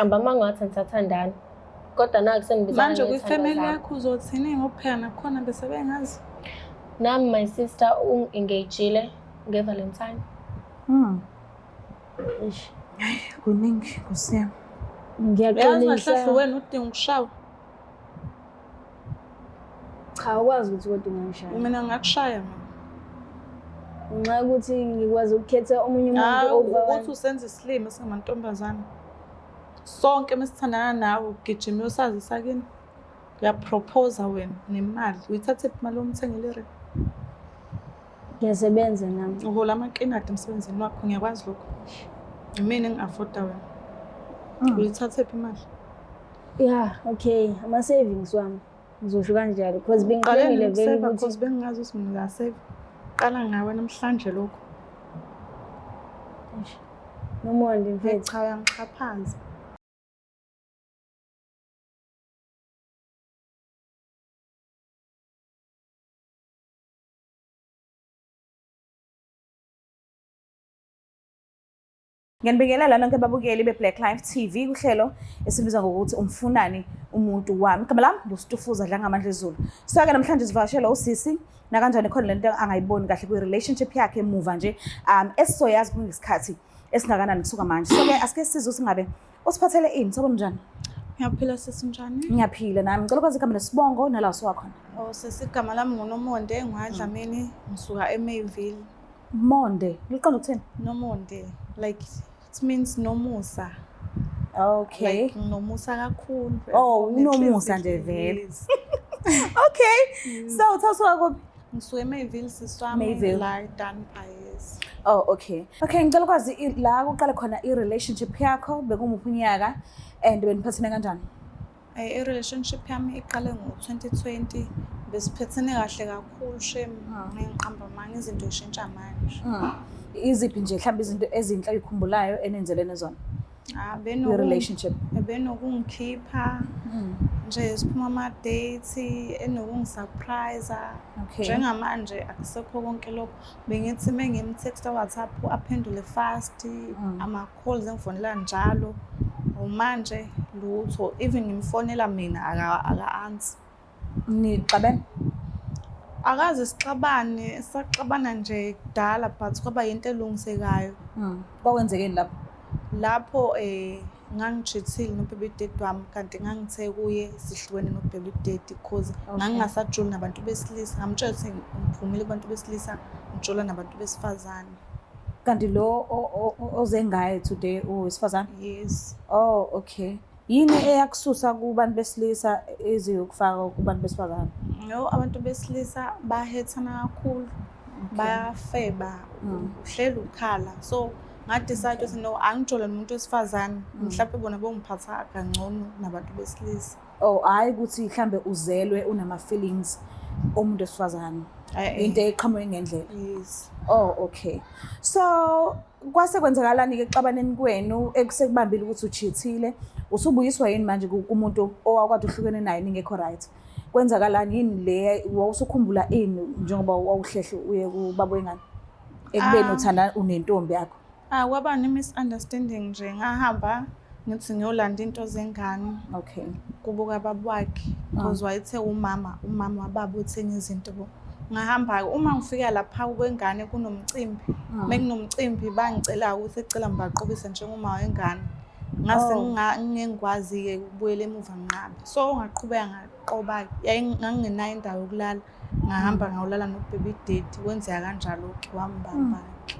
Qamba amanga ngathi nisathandana. Kodwa naku senibizana Manje ngey'thandwa kwifamily zami. yakho uzothini ngokupheka nakhona bese bengazi? Nami my sister ungi-engage-ile nge-Valentine. Eish. Kuningi Nkosi yami. Uyazi Ngiyaxolisa. kahle wena udinga ukushawa. Cha, ukwazi ukuthi kodwa ungangishaya. Mina ngakushaya mina. Ngenxa yokuthi ngikwazi ukukhetha omunye umuntu Hayi over ukuthi wena. usenza isilima singamantombazane. Sonke mesithandana nawe ugijima uyosazisa kini. Uyapropose wena nemali. Uyithathe phi imali yomthengele i-ring? Ngiyasebenza nami. Uhola amakinati emsebenzini wakho ngiyakwazi lokho. Imina engi-afforda wena. Uyithathe phi imali? Yeah, okay. Ama-savings wami. Ngizosho kanjalo because Qale bengiplanile vele nokuseva ukuthi because bengingazi ukuthi mina uyaseva. Qala ngawe namhlanje lokho. Eish, Nomonde Hayi mfethu. cha uyangixhaphaza. Ngiyanibingelela nonke ababukeli be-Black Life TV kuhlelo esibiza ngokuthi umfunani umuntu wami. Igama lami nguStufuza Dlangamandla Zulu. So-ke namhlanje sivakashelwa usisi nakanjani khona lento angayiboni kahle kwi-relationship yakhe emuva nje esizoyazi kungesikhathi esingakanani kusuka manje. So-ke asike sizwe singabe usiphathele ini, sawubona njani? Ngiyaphila sisi njani? Ngiyaphila nami. Ngicela ukwazi igama nesibongo nala usuka khona. Oh sisi igama lami nguNomonde ngwadlamini ngisuka eMayville. Monde, liqonde ukuthini? Nomonde like it means nomusa. Okay. Like nginomusa kakhulu. Oh, unomusa nje vele. Yes. Okay. So uthe usuka kuphi? Ngisuka eMayville sisi wami Mayville. la eDunbar yes. Oh, okay. Okay, ngicela ukwazi la kuqale khona i-relationship yakho bekumuphi unyaka and beniphathene kanjani? I-relationship yami iqale ngo-2020 besiphethene kahle kakhulu shame ngiqamba amanga izinto zishintsha manje. Iziphi nje mhlawumbe izinto ezinhle oyikhumbulayo enenzelene zona Ah, kwi-relationship? Benokungikhipha nje siphuma ama-date enokungisurprise. Okay. Njengamanje akusekho konke lokho. Bengithi mengimtext WhatsApp aphendule fast, ama-calls engifonela njalo. Manje lutho even ngimfonela mina aka-answer. Nixabene? Akaze sixabane, saxabana nje kudala but kwaba yinto elungisekayo. Kwakwenzekeni lapho? Lapho ngangichithile no-baby daddy wami kanti ngangithe kuye sihlukene no-baby daddy cause ngangingasajoli nabantu besilisa. Ngamtshela ukuthi ngiphumile kubantu besilisa ngijola nabantu besifazane. Kanti lo oze ngaye today owesifazane? Yes. Oh, okay. Yini eyakususa kubantu besilisa eziyokufaka kubantu besifazane? No, abantu besilisa bahethana kakhulu. Bayafeba, uhleli ukhala. So ngadecide ukuthi no angijole nomuntu wesifazane. Mhlawumbe bona bongiphatha kangcono nabantu besilisa. Oh, hayi ukuthi mhlambe uzelwe unama feelings omuntu wesifazane. Eh. Into eqhamuke ngendlela. Yes. Oh, okay. So kwase kwenzakalani ke ekuxabaneni kwenu ekusekubambile ukuthi uchithile usubuyiswa yini manje kumuntu owakade uhlukene naye ningekho right? Kwenzakalani yini le wawusukhumbula ini njengoba wawuhlehle uye kubaba wengane? Ekubeni uthanda unentombi yakho. Ah, kwaba ne-misunderstanding nje ngahamba ngithi ngiyolanda into zengane Okay. kubo kababa wakhe because wayethe umama wababa uthenga izinto bo. Ngahamba-ke uma ngifika lapha kwengane kunomcimbi. Mekunomcimbi bangicela ukuthi ecela ngibaqobise njengoma wengane. Ngase ngingekwazi-ke ukubuyela emuva nginqabe. So ngaqhubeka ngaqoba-ke ngangingenayo indawo yokulala. Ngahamba ngayolala no-baby daddy kwenzeka kanjalo-ke wangibamba-ke.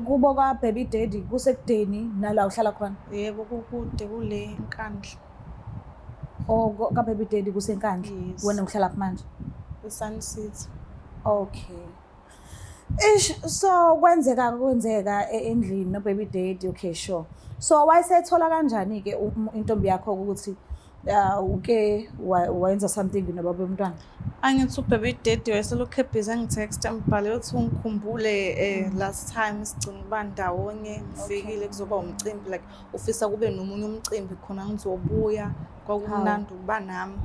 Kubo ka-baby daddy kusekudeni nala uhlala khona? Yebo, kukude kule eNkandla. Oh, ka-baby daddy kuseNkandla? Yes. Wena uhlala kuphi manje? E-Sun City. Okay. Ish, so kwenzeka endlini no baby daddy, okay sure. So wayesethola kanjani ke intombi yakho ukuthi uke wayenza something nobaba womntwana? Angithi u-baby daddy wayeselokhu ebhizi engitext engibhalele ukuthi ungikhumbule last time sigcina ukuba ndawonye ngifikile kuzoba umcimbi like ufisa kube nomunye umcimbi khona ngizobuya kwakumnandi ukuba nami.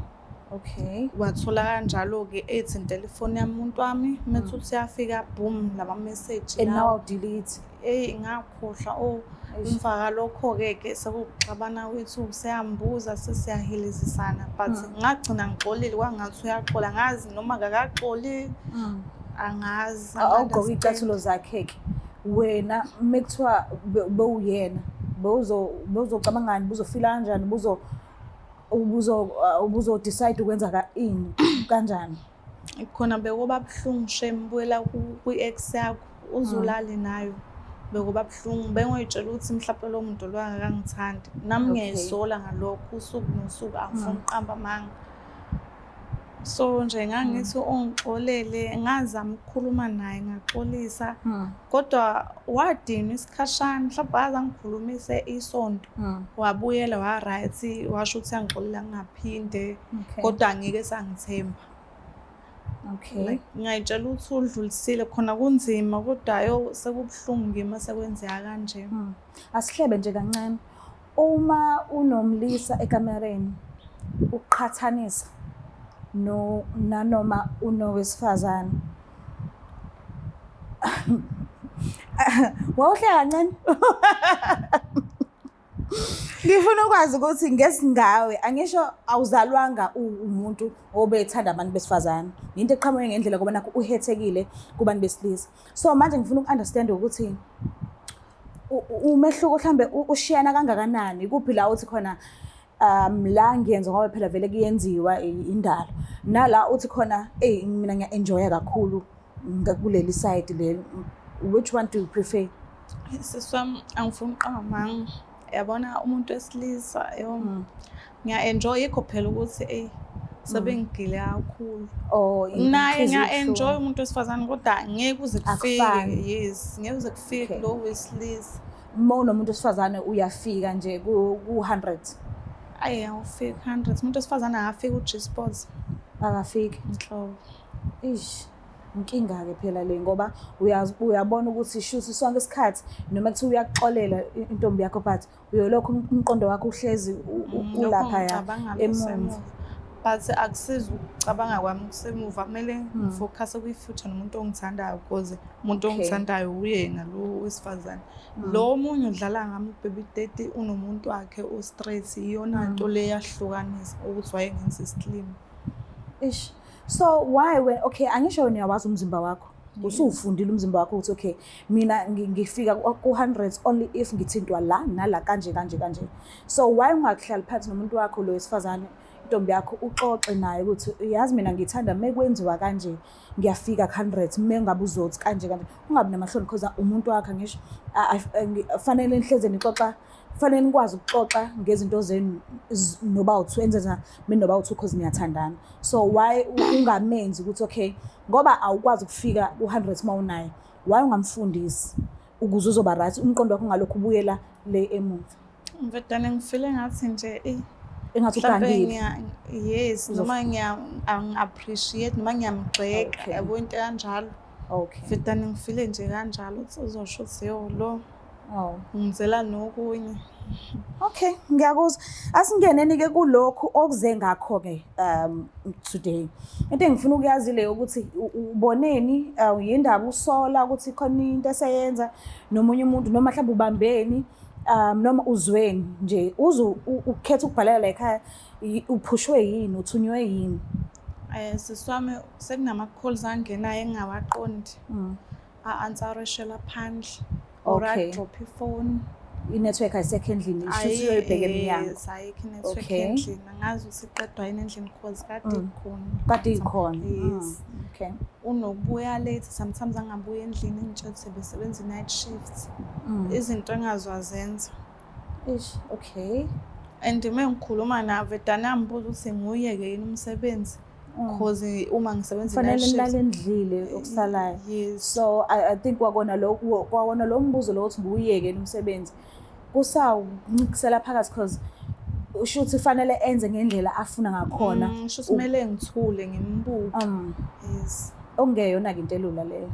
Okay. Wathola kanjalo-ke ethintela ifoni yami umuntu wami, methi uthi uyafika boom lama message And now lawa. I'll delete. Eyi ngakhohlwa, oh, Eish. emva kalokho-ke ke sekuxabana kwethu, seyambuza, sesiyahilizisana, but ngagcina ngixolile, kwangathi uyaxola, ngazi noma akakaxoli, angazi. Awugqoke iy'cathulo zakhe-ke wena, mekuthiwa bewuyena, bewuzocabangani, buzofila kanjani, ubuzo-decide ukwenza ini kanjani? Khona bekuba buhlungu shame, buyela kwi-ex yakho uzulale nayo, bekuba buhlungu. Bengoyitshela ukuthi mhlawumbe lo muntu lo akangithandi, nami ngiyayisola ngalokho usuku nosuku, angifuni ukuqamba amanga. So nje ngangithi ungixolele, ngazama ukukhuluma naye, ngaxolisa, kodwa wadinwa isikhashana, mhlawumbe waze angikhulumise isonto, wabuyela wa-right, washo ukuthi angixolela ngingaphinde, kodwa angike sangithemba. Like ngiyayitshela ukuthi udlulisile, khona kunzima, kodwa yo sekubuhlungu kimi sekwenzeka kanje. Asihlebe nje kancane. Uma unomlisa ekamereni, uqhathanisa no nanoma unowesifazane. Wawuhleka kancane. Ngifuna ukwazi ukuthi ngesingawe, angisho awuzalwanga umuntu obethanda abantu besifazane. Into eqhamuke ngendlela ngoba nakho uhethekile kubantu besilisa. So manje ngifuna uku-understand ukuthi umehluko mhlambe ushiyana kangakanani, kuphi la uthi khona la ngiyenza ngoba phela vele kuyenziwa indalo, nala uthi khona hey mina ngiya-enjoya kakhulu kuleli side leli, which one do you prefer? Sisi wami, angifuni ukuqamba amanga, yabona umuntu wesilisa yo ngiya-enjoy, yikho phela ukuthi eyi sebengigile kakhulu. Oh, naye inhliziyo ngiya-enjoy ibuhlungu. Umuntu wesifazane, kodwa ngeke uze kufike. Akufani. Yes, ngeke uze kufike kulo wesilisa. Uma unomuntu wesifazane uyafika nje ku-100? Ayi, awufiki 100, umuntu wesifazane akafiki u-G spot. Akafiki? Nhlobo. Ish, inkinga-ke phela le, ngoba uyabona ukuthi shuthi sonke isikhathi noma kuthiwa uyakuxolela intombi yakho, but uyolokhu umqondo wakho uhlezi Lokho ulaphaya ngicabanga emuva. kusemuva. But akusizi ukucabanga kwami kusemuva, kumele ngifocus kwi-future nomuntu ongithandayo, because umuntu ongithandayo uyena lo wesifazane. Lo omunye udlala ngami, u-baby daddy, unomuntu wakhe o-straight, iyona nto le yahlukanisa ukuthi wayengenza isilima. Ish. So why when, okay, angisho wena uyawazi umzimba wakho, usuwufundile umzimba wakho ukuthi okay mina ngifika ku-hundreds only if ngithintwa la nala kanje kanje kanje, so why ungakuhlali phansi nomuntu wakho lo wesifazane, intombi yakho, uxoxe naye ukuthi yazi mina ngithanda mekwenziwa kanje, ngiyafika ku-hundreds mengabe uzothi kanje kanje, ungabi namahloni because umuntu wakho, angisho fanele nihleze nixoxa, fanele nikwazi ukuxoxa ngezinto zenu noba u-two, enzenza mina noba u-two because niyathandana. So why ungamenzi ukuthi okay, ngoba awukwazi ukufika ku-hundreds uma unaye, why ungamfundisi ukuze uzoba right, umqondo wakho ungalokhu ubuyela le emuva? Mvedane, ngifile ngathi nje eyi Engathi mhlampe ugangile. Yes, noma ngiya-appreciate noma ngiyamgxeka, yabo, into kanjalo. Mvedane, ngifile nje kanjalo ukuthi uzosho ukuthi yo lo ngizela nokunye. Okay, ngiyakuzwa. Asingeneni ke kulokhu okuze ngakho ke today. Into engifuna ukuyazi le ukuthi uboneni, yindaba usola ukuthi khona into eseyenza nomunye umuntu, noma mhlawumbe ubambeni, noma uzweni nje uze ukhetha ukubhalela la ekhaya, uphushwe yini, uthunywe yini? Sisi wami, sekunama calls angenayo engingawaqondi. A-answerishela phandle or adrop ifoni. I-network ayisekho endlini, ishuthi uyoyibheka emnyango. Yes, ayikho i-network endlini. Angazi ukuthi iqedwa yini endlini cause kade ikhona. Kade ikhona. Yes. Unokubuya late, sometimes angabuya endlini ngitshela ukuthi besebenza i-night shift. Izinto engaziwazenza. Ish, okay. And uma ngikhuluma nabo, vedane angibuza ukuthi nguyeke yini umsebenzi. Cause uma ngisebenza Fanele i-night shift. nilale endlile okusalayo. Yes. So I think kwakona lo mbuzo lo ukuthi nguyeke umsebenzi kusawuncikisela phakathi, because usho ukuthi fanele enze ngendlela afuna ngakhona. Sho kumele ngithule ngimbuke. Yes. Okungeyona ke into elula leyo.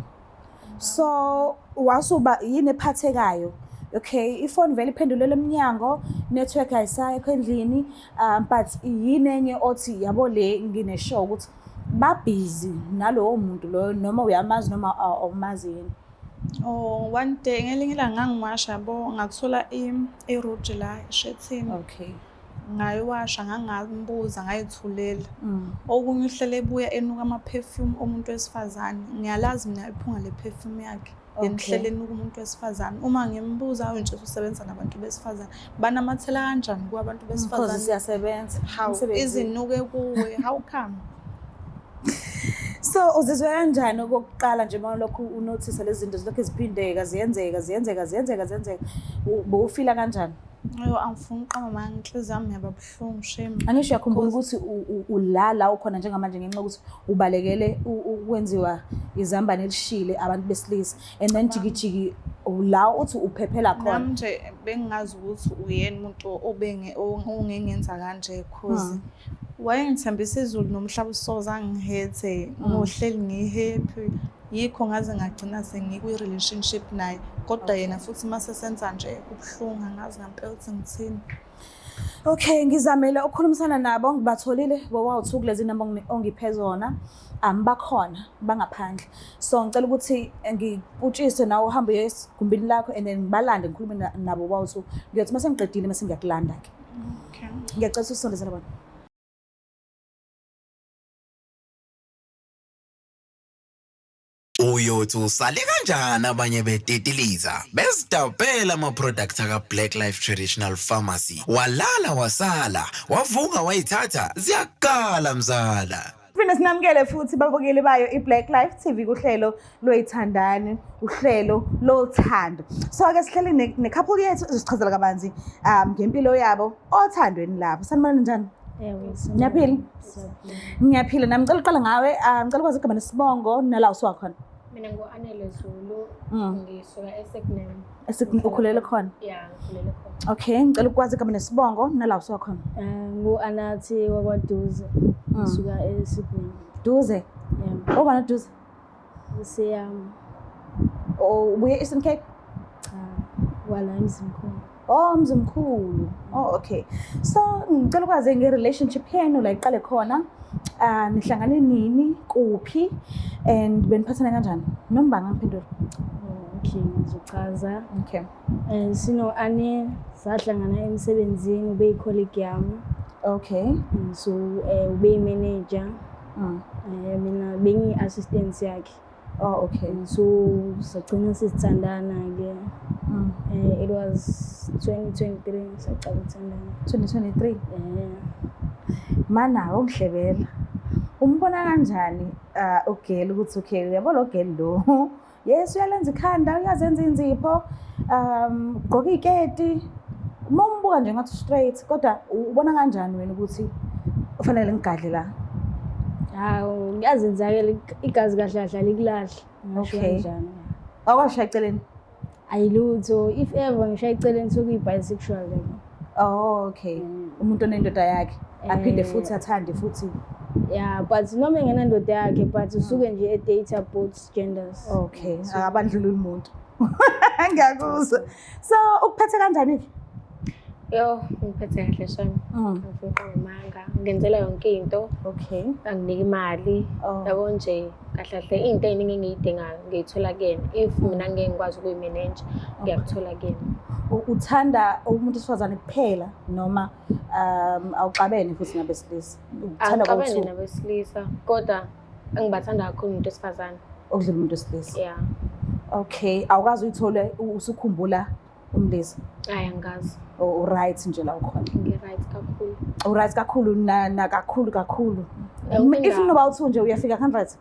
So wasuba yini ephathekayo Okay, ifoni vele iphendulele emnyango, network ayisekho endlini, but yini enye othi yabo le ngine-sure ukuthi babhizi nalowo muntu loyo noma uyamazi noma awumazi yini? Oh, one day ngelinye ilanga ngangiwasha yabo, ngathola iruji la eshethini. Okay. Ngayiwasha ngangambuza ngayithulela. Okunye uhlele ebuya enuka ama-perfume omuntu wesifazane. Ngiyalazi mina iphunga le-perfume yakhe. Yena uhlele enuka umuntu wesifazane. Uma ngimbuza nje usebenza nabantu besifazane. Banamathela kanjani kuwe abantu Because besifazane? siyasebenza. Hawu, Emsebenzini. izinuke kuwe. How come? So uzizwe kanjani okokuqala nje uma lokhu unothisa lezi zinto zilokhu ziphindeka ziyenzeka ziyenzeka ziyenzeka ziyenzeka, bowufila kanjani? Ayo, angifuni uqamba amanga, inhliziyo yami yaba buhlungu shame. Angisho uyakhumbula ukuthi ulala ukhona njengamanje ngenxa yokuthi ubalekele ukwenziwa izambane elishile abantu besilisa, and then jikijiki la uthi uphephela khona. Nami nje bengingazi ukuthi uyena umuntu ongengenza kanje, cause wayengithembisa izulu nomhlaba usoze angihethe, ngohleli ngi-happy. Yikho ngaze ngagcina sengikwi-relationship naye, kodwa yena futhi uma sesenza nje kubuhlungu, angazi ngampela ukuthi ngithini. Okay, ngizamele ukukhulumisana nabo, ngibatholile bowawu-two kulezi namba ongiphe zona. Bakhona bangaphandle, so ngicela ukuthi ngikutshise nawe uhambe uye egumbini lakho and then ngibalande ngikhulume nabo bowawu-two. Ngiyothi uma sengiqedile mase ngiyakulanda-ke. Okay. Ngiyacela ukuthi usondezele bona. Uyothi usale kanjani abanye betetiliza bezidabhela ama-product aka-Black Life Traditional Pharmacy, walala wasala wavuka wayithatha ziyakala mzala. Siphinde sinamukele futhi babukeli bayo i-Black Life TV kuhlelo lweyithandani, uhlelo lothando. So-ke sihleli ne-couple yethu izosichazela kabanzi ngempilo yabo othandweni labo. Sanibonani, njani? Ewe. Niyaphila? Siyaphila. Ngiyaphila nami. Ngicela uqala ngawe, ngicela ukwazi igama nesibongo nala usuka khona. Mina ngu-Anele Zulu, ngisuka eSignam. Ukhulele khona? Ya, ngikhulele khona. Okay, ngicela ukwazi igama nesibongo nala usuka khona. Ngu-Anathi wakwaDuze, ngisuka eSydney. Duze? Yeah. Obani uDuze? Useyami. Oh, ubuye e-Eastern Cape? Cha, wala eMzimkhulu. Oh, Mzimkhulu. Oh, okay. So, ngicela ukwazi nge-relationship yenu la iqale khona. Nihlangane nini, kuphi, and beniphathana kanjani? Noma bangangiphendula. Oh, okay, ngizochaza. Okay. Sino Ane sahlangana emsebenzini, ube yi-colleague yami. Okay. So ube yi-manager. Mina bengiyi-assistant yakhe. Oh, okay. So sagcina sisithandana-ke. It was 2023 saqala ukuthandana. 2023. Mana ungihlebela. Umbona kanjani ugirl ukuthi okay uyabo lo girl lo? Yes, uyalenza ikhanda, uyazenza inzipho, ugqoka iketi. Uma umbuka nje ngathi straight, kodwa ubona kanjani wena ukuthi ufanele ngigadle la? Hawu, kuyazenzakela, igazi kahle kahle alikulahli. Ngisho Okay. kanjani. Awashaya eceleni? Ayilutho, if ever ngishaya eceleni sekuyi-bisexual leyo. Oh, okay. Umuntu onendoda yakhe aphinde futhi athande futhi. Yeah, but noma engenandoda yakhe, but usuke nje e-date both genders. Okay, akabandlululi umuntu. Ngiyakuzwa. So ukuphethe kanjani ke? Yo, ngiphethe kahle shame. Angifuni ukuqamba amanga. Ngenzela yonke into. Okay. Anginike imali. Oh. Yabo nje kahle kahle into eyiningi engiyidingayo ngiyithola kuyena. If mina ngeke ngikwazi ukuyimanage, ngiyakuthola kuyena. Uthanda umuntu wesifazane kuphela noma awuxabene futhi nabesilisa? Uthanda Angixabene bowu-two? nabesilisa, kodwa engibathanda kakhulu umuntu wesifazane. Okudlula umuntu wesilisa. Yeah. Okay, awukazi uyithole usukhumbula umlisa? Hayi, angikazi. U-right nje la ukhona? Ngi-right kakhulu. U-right kakhulu na kakhulu kakhulu. Yonke If indawo. noba u-two nje uyafika 100?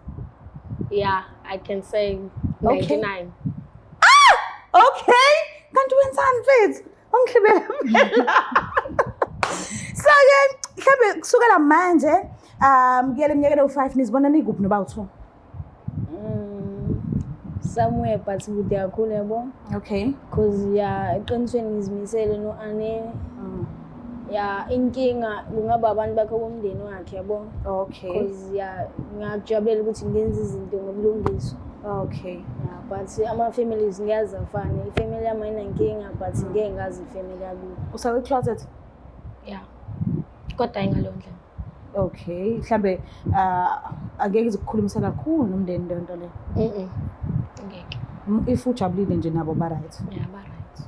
Yeah, I can say Okay. 99. Okay. Kanti wenzani mfethu? Ungihlebela phela. So ke mhlambe kusukela manje kuyele eminyakeni ewu-5 nizibona nikuphi noba u-two? Somewhere but kude kakhulu yabo. Okay. Cause yeah, eqinisweni ngizimisele no-Ane. Ya, inkinga kungaba abantu bakhe bomndeni wakhe yabo. Okay. Cause yeah, ngiyakujabulela ukuthi ngenze izinto ngobulungiswa. Okay. Yeah, but ama-families ngiyazi afane. Ifamily yami ayinankinga but ngeke ngazi ifamily yakubo. Usawe closet? Yeah. Kodwa hayi ngaleyo ndlela. Okay. Mhlambe angeke izikukhulumisa kakhulu nomndeni leyo nto leyo. Mhm. Ngeke. If ujabulile nje nabo ba right. Yeah, ba right.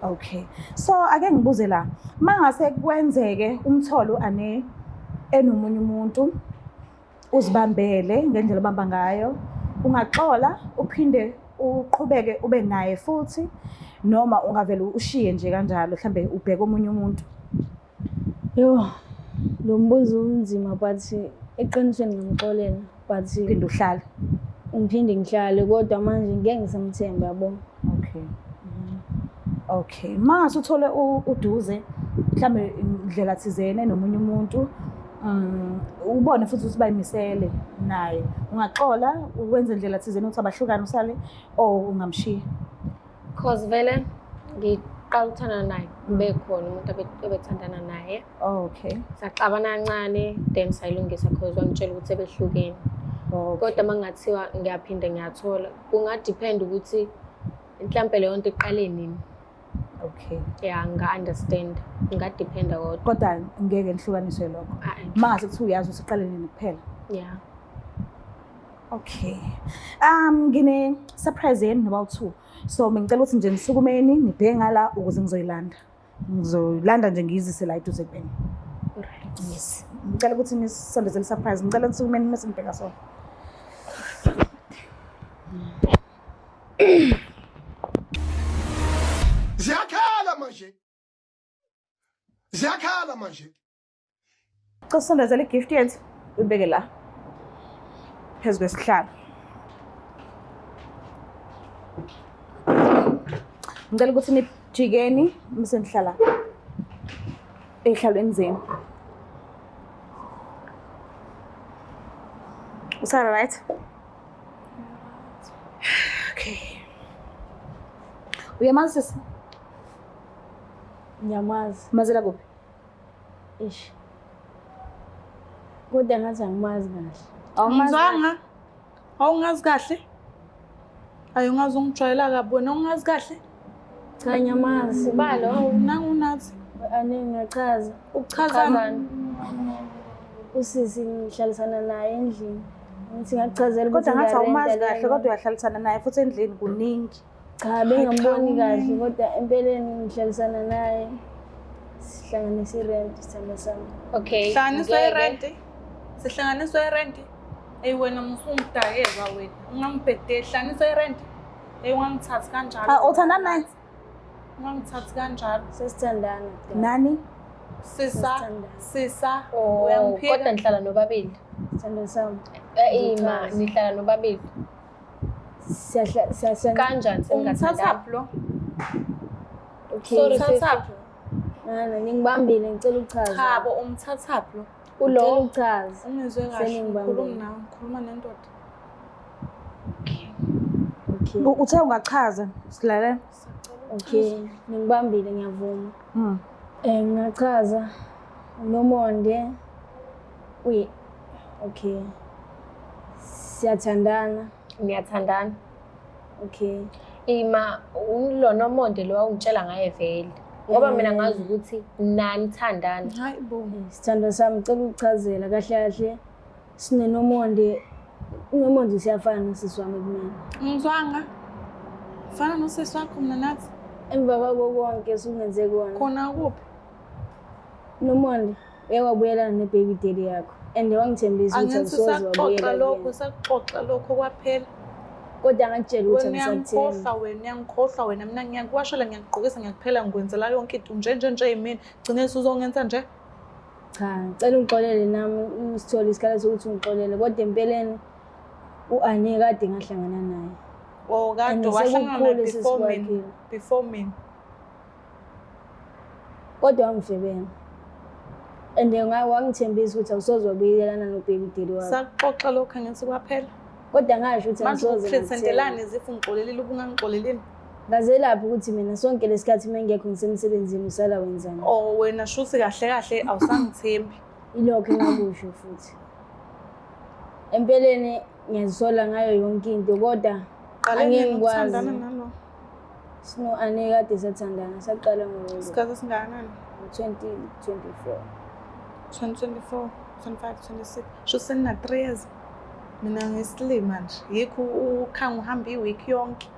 Okay. So ake ngibuze la, mangase kwenzeke umtholo ane enomunye umuntu uzibambele ngendlela obamba ngayo, ungaxola uphinde uqhubeke ube naye futhi noma ungavele ushiye nje kanjalo mhlambe ubheke omunye umuntu. Yo, lo mbuzo unzima but eqinisweni ngingamxolela but Uphinde uhlale. ngiphinde ngihlale kodwa manje ngeke ngisamthemba yabo. Okay. Okay. Mangase uthole uduze mhlambe indlela thizene nomunye umuntu ubone futhi ukuthi bayimisele naye. Ungaxola uwenze indlela thizene ukuthi abahlukane usale or ungamshiya. Cause vele ngiqala ukuthandana naye bekhona umuntu ebethandana naye. Okay. Saxabana kancane then sayilungisa cause wangitshela ukuthi sebehlukene. Okay. Kodwa uma kungathiwa ngiyaphinda ngiyathola kungadepend ukuthi mhlampe leyo nto iqale nini. Okay. Yeah, nga-understand. Ngingadependa kodwa. Kodwa ngeke nihlukaniswe lokho. Ah, eh. Mangase kuthiwa uyazi ukuthi iqale nini kuphela. Yeah. Okay. Ngine surprise yenu noba u2. So ngicela ukuthi nje nisukumeni nibheke ngala ukuze ngizoyilanda. Ngizoyilanda nje ngiyizise la eduze kwenu. Alright. Yes. Ngicela ukuthi nisondezele surprise. Ngicela nisukumeni mase nibheka sona. Ziyakhala manje. Ziyakhala manje. Cela usondezele igift yethu uyibeke la. Phezu kwesihlalo. Ngicela ukuthi nijikeni bese nihlala ey'hlalweni zenu. Usara right? Okay. Uyamazi sisi? Ngiyamazi. Umazela kuphi? Ish. Kodwa ngathi angimazi kahle. Awumazi kahle? Ngizwanga. Awungazi kahle? Ayi ungaze ungijwayela kabi wena ungazi kahle? Cha ngiyamazi. Ubalo? Awu nangu unathi. Ane ngiyachaza. Ukuchazana. Chazani. Usisi ngihlalisana naye endlini. Ngithi ngakuchazela ukuthi Kodwa ngathi awumazi ngiyarenta kahle lena. kodwa uyahlalisana naye futhi endlini kuningi. Cha bengamboni kahle kodwa empeleni ngihlalisana naye. Sihlanganise irent sithanda sami. Okay. Hlanganiswa ngeke. irenti. Sihlanganiswa irenti. Eyi wena musungidakeza wena. Ungangibhedeli. Hlanganiswa irenti. Eyi ungangithathi kanjalo. Ah, uthandana naye? Ungangithathi kanjalo. Sesithandana. kudala. Nani? Sisa, Sesithandana. sisa, Oh, uyamphika. kodwa nihlala nobabili. Sithanda sami. Eh, ima nihlala nobabili. Siyahla siyahla. Kanjani sengingathandani? Umthathaphi lo? Okay. Sorry, sisi. Umthathaphi? Nana ningibambile ngicela ukuchaza. Cha bo, umthathaphi lo? Ngicela Ulo ukuchaza. Ungizwe kahle. Seningibambile. Ngikhuluma nawe, ngikhuluma nendoda. Okay. Uthe ungachaza silalela. Okay. Ningibambile ngiyavuma. Mm. Ngingachaza uNomonde uyi okay. Siyathandana. Niyathandana. Okay. Ima ulo Nomonde lo awungitshela ngaye vele. Ngoba mina ngazi ukuthi nanithandana. Hayi bo. Sithandwa sami ngicela ukuchazela kahle kahle sinenomonde uNomonde siyafana nosisi wami kumina. Ngizwanga. Fana nosisi wakho mina nathi. Emva kwako konke osukungenze kona. Khona kuphi? Nomonde uye wabuyelana ne-baby daddy yakho and wangithembisa ukuthi Angithi awusoze sakuxoxa wabuyela lokho, kuyena. sakuxoxa lokho kwaphela. Kodwa ngakutshela ukuthi Wena angisakuthembi. uyangikhohlwa wena, uyangikhohlwa wena. Mina ngiyakuwashela, ngiyakugqokisa, ngiyakuphela, ngikwenzela yonke into. Nje nje nje yimina. Gcine usuzongenza nje. Cha, ngicela ungixolele nami usithole isikhala sokuthi ungixolele kodwa empeleni u-Ane kade ngahlangana naye. Oh, kade And wahlangana naye sekukhulu before mina. esesikwakhiwe. Before mina. Kodwa wangifebela. And wangithembisa ukuthi awusoze wabuyelana no-baby daddy wakho. Sakuxoxa lokho angithi kwaphela. Kodwa ngasho ukuthi Manje angisoze uprethendelani ngakuthemba. as if ungixolelile ubungangixolelini? Ngazelaphi ukuthi mina sonke lesikhathi uma ngekho ngisemsebenzini usala wenzani? Oh wena shuthi kahle kahle awusangithembi. Ilokho engakusho futhi. Empeleni Ngiyazisola ngayo yonke into kodwa Qale angeke nini ngikwazi. ukuthandana nalo? Sino Ane kade sathandana, saqala Isikhathi esingakanani? ngo-2024. 2024, 25, 26. Sho senina 3 years. Mina ngisilima nje. Yikho ukhanga uhamba i-week yonke.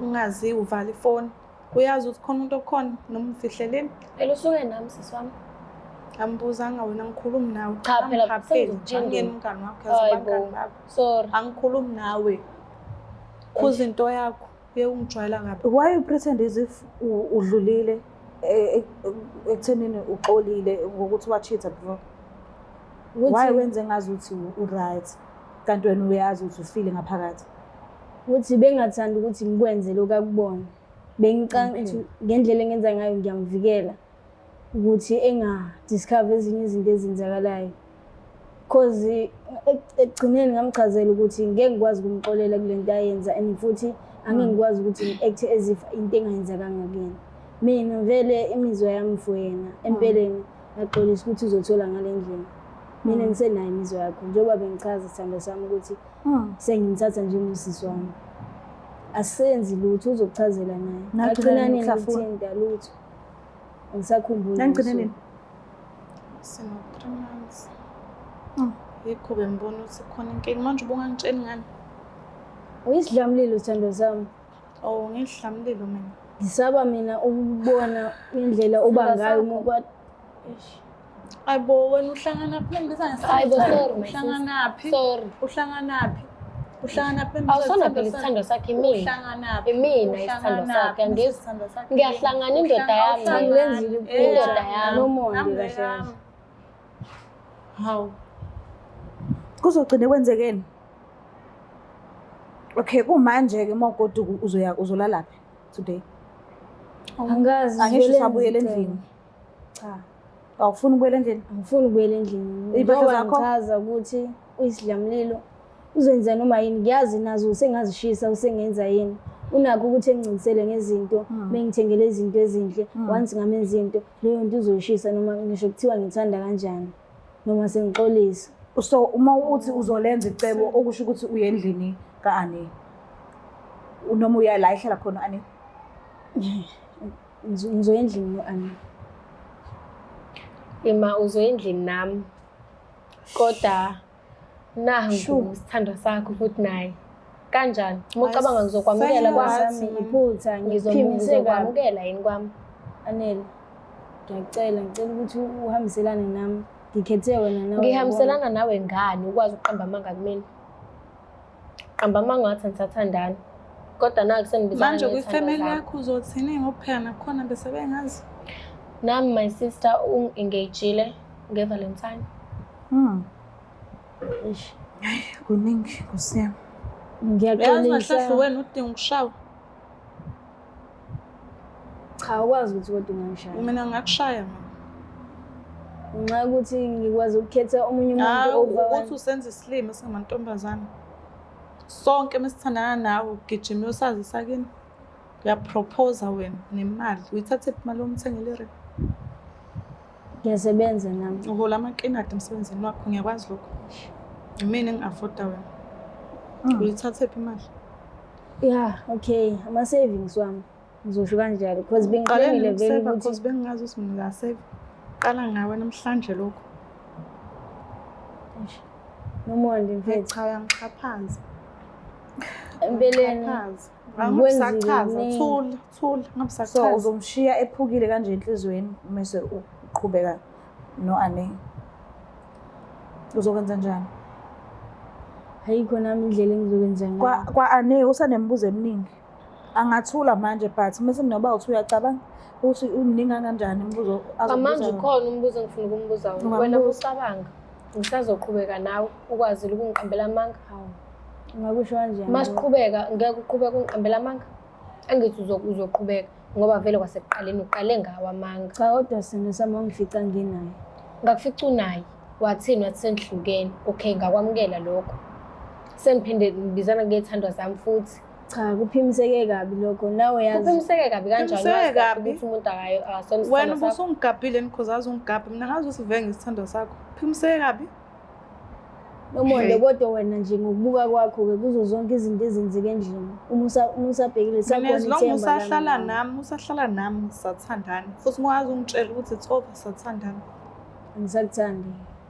Ungazi uvala ifoni. Uyazi ukuthi khona umuntu okhona noma umfihleleni. Phela usuke nami sisi wami. Angibuzanga wena ngikhulumi nawe. Cha, phela Angiphapheli. sengizokuphendula. Angiyena umngani wakho yazi Hayi abangani bo. bakho. Sorry. Angikhulumi nawe. Khuza into yakho. Uye ungijwayela kabi. Why you pretend as if udlulile ekuthenini uxolile ngokuthi wa-cheat-a before? Why wenze ngazi ukuthi u-right kanti wena uyazi ukuthi ufile ngaphakathi? Ukuthi bengathandi ukuthi ngikwenze lokhu akubona. Bengicanga ukuthi ngendlela engenza ngayo ngiyamvikela ukuthi enga-discover ezinye izinto ezenzakalayo. Cause ekugcineni ngamchazela ukuthi ngeke ngikwazi ukumxolela kule nto ayenza and futhi angeke ngikwazi ukuthi ngi-act as if into engayenzakanga kuyena. Mina vele imizwa yami for yena empeleni ngaxolisa ukuthi uzothola ngale ndlela. Mina ngisenayo imizwa yakho njengoba bengichaza sithandwa sami ukuthi sengimthatha njengosisi wami. Asenzi lutho, uzokuchazela naye. Nagcina Ngagcina nini nini ukuhlafuna? ukuthinta lutho. Angisakhumbuli. Nangigcine ngosuku. nini? Sino 3 months. Yikho bengibona ukuthi khona inkinga. Manje ubungangitsheli ngani? Uyisidlamlilo sithandwa sami. Oh, ngidlamlilo mina. Ngisaba mina ukubona indlela oba ngayo uma Ayibo wena uhlangana phi? Ngibiza Hayi bo, ngesithandwa. sorry, my sister. Uhlanganaphi? Sorry. Uhlanganaphi? Uhlanganaphi? Awusona phela isithandwa sakhe imina. Uhlanganaphi? Imina isithandwa sakhe, angizwa. Isithandwa sakhe. Ngiyahlangana indoda yami. Angilenzile iphutha. Indoda yami. Nomonde kahle kahle. Hawu. Kuzogcine kwenzekeni? Okay, kumanje-ke uma ugoduka uzoya uzolalaphi today? Angazi. Angisho vele usabuyela ngizicela. endlini. Cha. Awufuni ukubuyela endlini? Angifuni ukubuyela endlini. Iy'mpahla Njengoba zakho? ngichaza ukuthi uyisidlamlilo uzenza noma yini, ngiyazi nazo usengazishisa usengenza yini. Unakho ukuthi engincisele ngezinto, bengithengele izinto ezinhle, once ngamenza into, leyo nto uzoyishisa noma ngisho kuthiwa ngithanda kanjani noma sengixolisa. So uma uthi uzolenza icebo okusho ukuthi uye endlini ka-Ane. Noma uya la ehlala khona u-Ane. Ngizoya endlini no-Ane. Ima uzoya endlini nami. Kodwa nangu isithandwa sakho futhi naye. Kanjani? Uma ucabanga ngizokwamukela kwami. Sami iphutha ngiphimise kabi. Ngizokwamukela yini kwami? Anele, ngiyacela, ngicela ukuthi uhambiselane nami. Ngikhethe wena nawe. Ngihambiselana nawe ngani ukwazi ukuqamba amanga kumina? Qamba amanga ngathi anisathandani. Kodwa naku senibizana Manje ngezithandwa kwifamily zami. yakho uzothini ngoba nakhona bese bengazi. Nami my sister ungi-engage-ile nge-Valentine. Eish, Kuningi Nkosi yami. Uyazi kahle Ngiyaxolisa. wena udinga ukushawa. Cha, ukwazi ukuthi kodwa ungangishaya. Mina ngakushaya mina. Ngenxa yokuthi ngikwazi ukukhetha omunye umuntu Hawu over ukuthi wena. usenza isilima singamantombazane. Sonke mesithandana nawe ugijima uyosazisa kini. Uyapropose wena nemali. Uyithathe phi imali yomthengele i-ring? Ngiyasebenza nami. Uhola amakinati emsebenzini wakho ngiyakwazi lokho. Imina engi-afforda wena. Uyithathe phi imali? Yeah, okay. Ama-savings wami. Ngizosho kanjalo because Qale bengicabangile vele nokuseva ukuthi because bengingazi ukuthi mina uyaseva. Qala ngawe namhlanje lokho. Eish, nomonde mfethu. Cha uyangixhaphaza. Empeleni Xhaphaza. ngikwenzile Angisachaza. kuningi. Thula, thula, So ngabisachaza. uzomshiya ephukile kanje enhliziyweni mase uqhubeka no-Ane. Uzokwenza njani? Ayikho nami indlela engizokwenza ngayo. Kwa-Ane usanemibuzo eminingi. Angathula manje but mase noba uthi uyacabanga ukuthi umningi kanjani imibuzo Kwamanje azokubuza yona. ukhona umbuzo engifuna ukumbuza wona. Ungambuza. Wena ucabanga ngisazoqhubeka nawe ukwazile ukungiqambela amanga? Hawu. Ungakusho kanjani? Masiqhubeka ngeke uqhubeke ungiqambela amanga? Angithi uzoqhubeka ngoba vele kwasekuqaleni uqale ngawo amanga. Cha, kodwa sithando sami wangifica nginaye. Ngakufica unaye. Wathini? Wathi senihlukene. Okay, ngakwamukela lokho. Sengiphinde ngibizana ngey'thandwa zami futhi. Cha, kuphimiseke kabi lokho. Nawe yazi. Kuphimiseke kabi kanjani? Kuphimiseke Wazi kahle kabi. ukuthi umuntu akasona Wena isithandwa sakho. ubusungigabhile nikhoze azi ungigabhe. Mina ngazi ukuthi vele ngisithandwa sakho. Phimiseke kabi. Nomonde kodwa wena nje ngokubuka kwakho-ke kuzo zonke izinto ezenzeka endlini uma usabhekile sakhona ithemba lami. Usahlala nami, usahlala nami sathandana. Futhi uma wazi ungitshela ukuthi it's over sathandana. Angisakuthandi.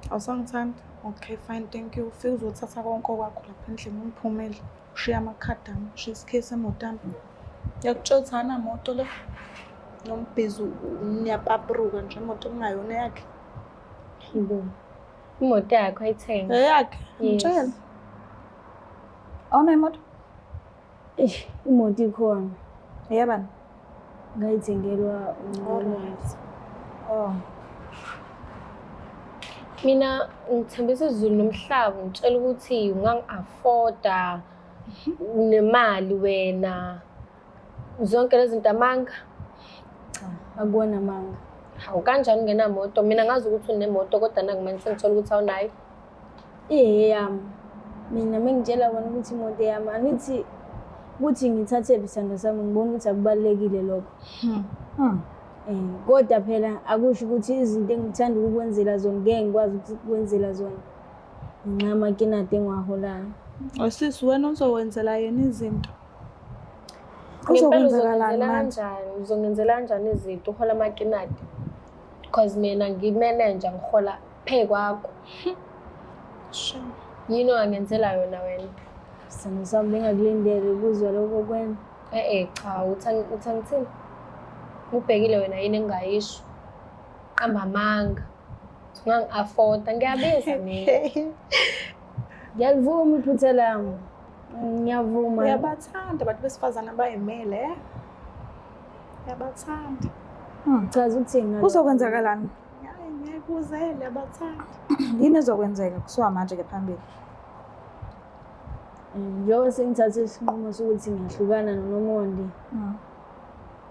Awusangithandi? Okay, fine, thank you. Ufike uzothatha konke okwakho lapha endlini ungiphumele. Ushiye amakhadi ami, ushiye isikhiye semoto yami. Ngiyakutshela ukuthi akanamoto lo. Nombhizi niyapapruka nje imoto okungayona eyakhe. Hayibo. Imoto yakho ayithenga. Eyakhe, ngitshela. Awunayo imoto? Eish, imoto ikhona. Eyabani? Ngayithengelwa uMondi. Oh. Mina ngithembisa izulu nomhlaba ngitshela ukuthi ungangi-afforda unemali wena. Zonke lezi zinto amanga. Cha, akuwona amanga. Hawu kanjani ungenamoto? Mina ngazi ukuthi unemoto kodwa nakumanje sengithola ukuthi awunayo. Iyeyami. Mina mengitshela wena ukuthi imoto eyami angithi ukuthi ngithathephi isithando sami ngibona ukuthi akubalulekile lokho. Hmm. Eh, kodwa phela akusho ukuthi izinto engithanda ukukwenzela zona ngeke ngikwazi ukukwenzela zona ngenxa yamakinati engiwaholayo. Osisi wena uzowenzela yena izinto. Ngempela Kuzokwenzakalani uzongenzela manje? kanjani? Uzongenzela kanjani izinto uhola amakinati? Because mina ngimenenja ngihola phe kwakho. Shame. Yini ongangenzela yona wena? Isithando sami bengakulindele ukuzwa lokho kwena. Eh cha uthi uthi angithini? Ubhekile wena yini engingayisho? Qamba amanga. Ungangi-afforda ngiyabiza mina. Ngiyalivuma iphutha lami. Ngiyavuma. Uyabathanda abantu besifazane abayimele. eh? Uyabathanda. Chaza ukuthini ngalokho? Kuzokwenzakalani? Hayi ngeke uzele abathanda. Yini ezokwenzeka kusuka manje ke phambili? Njengoba sengithathe isinqumo sokuthi ngiyahlukana noNomonde,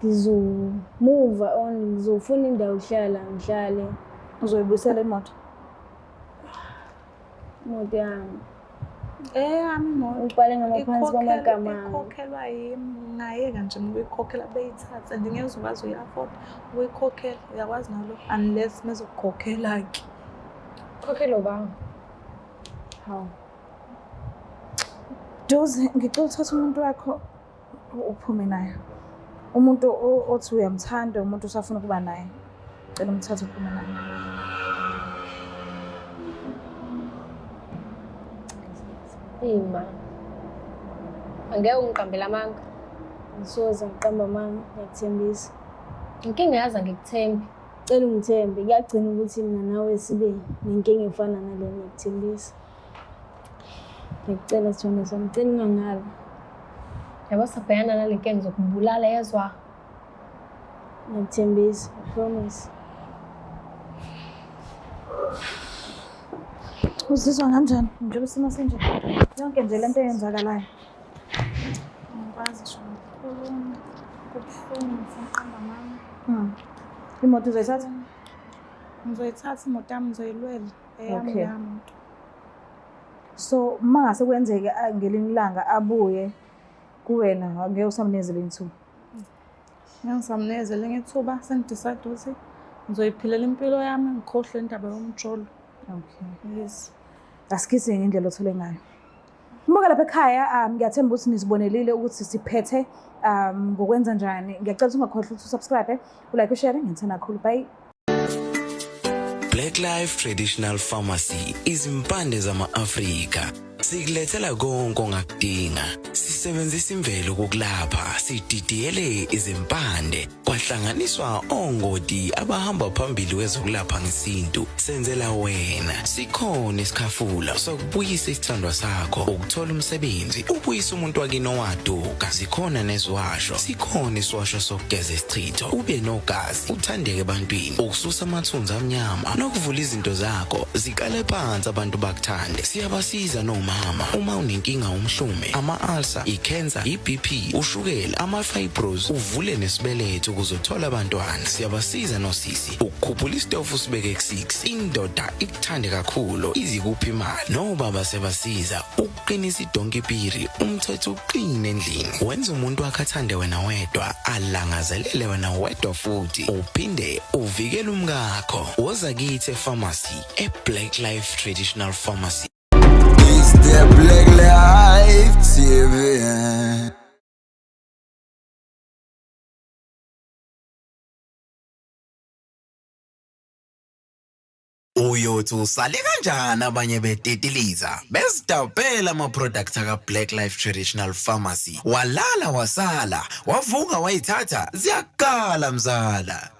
ngizomuva on, ngizofuna indawo yokuhlala ngihlale. Uzoyibuyisela imoto? Imoto yami. Eyami imoto. Ngibhale ngamaphansi kwamagama ami. Ikhokhelwa yimi, ngingayeka nje mina ukuyikhokhela beyithathe and ngeke uze ukwazi uyi-afford ukuyikhokhela. Uyakwazi nalo unless mezokukhokhela-ke. Khokhela ubani? Hawu. Duze, ngicela uthathe umuntu wakho uphume naye. Umuntu othi uyamthanda, umuntu osafuna ukuba naye. Cela umthathe uphume naye. Ima. Angeke ungiqambele amanga. Ngisoze ngiqamba amanga, ngiyakuthembisa. Inkinga yazi angikuthembi. Cela ungithembe, kuyagcina ukuthi mina nawe sibe nenkinga efana nale ngiyakuthembisa. Ngiyacela sithando sami, ngicela ungangali. Yabo sabhekana nale nkinga ngizokubulala yezwa. Ngiyakuthembisa, I promise. Uzizwa kanjani njengoba isimo sinje? Yonke nje lento eyenzakalayo. Angikwazi ngisho nokukhuluma. Kubuhlungu ngifuna ukuqamba amanga. Imoto uzoyithatha? Ngizoyithatha imoto yami ngizoyilwela. Eyami Okay. leya moto. So uma ngase kwenzeke ngelinye ilanga abuye kuwena angeke usamnikeza elinye ithuba. Ngeke ngisamnikeza elinye ithuba sengidecide ukuthi ngizoyiphilela impilo yami ngikhohlwe indaba yomjolo. Okay. Yes. Asikise ngendlela othole ngayo. Mbuka lapha ekhaya ngiyathemba ukuthi nizibonelile ukuthi siphethe ngokwenza njani. Ngiyacela ukuthi ungakhohlwa ukuthi usubscribe, ulike, ushare, ngiyithanda kakhulu. Bye. Black Life Traditional Pharmacy izimpande zama-Afrika sikulethela konke ongakudinga. Sisebenzisa imvelo ukukulapha, sididiyele izimpande kwahlanganiswa ongoti abahamba phambili kwezokulapha ngesintu. Senzela wena sikhona isikhafula sokubuyisa isithandwa sakho, ukuthola umsebenzi, ubuyisa umuntu wakini owaduka. Zikhona neziwasho, sikhona isiwasho sokugeza isichitho, ube nogazi, uthandeke ebantwini, ukususa amathunzi amnyama nokuvula izinto zakho ziqale phansi abantu bakuthande. Siyabasiza nomama uma unenkinga umhlume, ama-ulcer, i-cancer, i-BP, ushukela, ama-fibros, uvule nesibeletho ukuze uthole abantwana. Siyabasiza nosisi ukukhuphula isitofu usibeke ku-6, indoda ikuthande kakhulu izikuphi imali. Nobaba sebasiza ukuqinisa idonki piri, umthetho uqine endlini, wenza umuntu wakhe athande wena wedwa, alangazelele wena wedwa, futhi uphinde uvikele umkakho. Woza kithi epharmacy, e-Black Life Traditional Pharmacy. Black Life TV. Uyothi usale kanjani abanye betitiliza bezidabhela ama-product aka-Black Life Traditional Pharmacy, walala wasala wavuka wayithatha ziyakala mzala.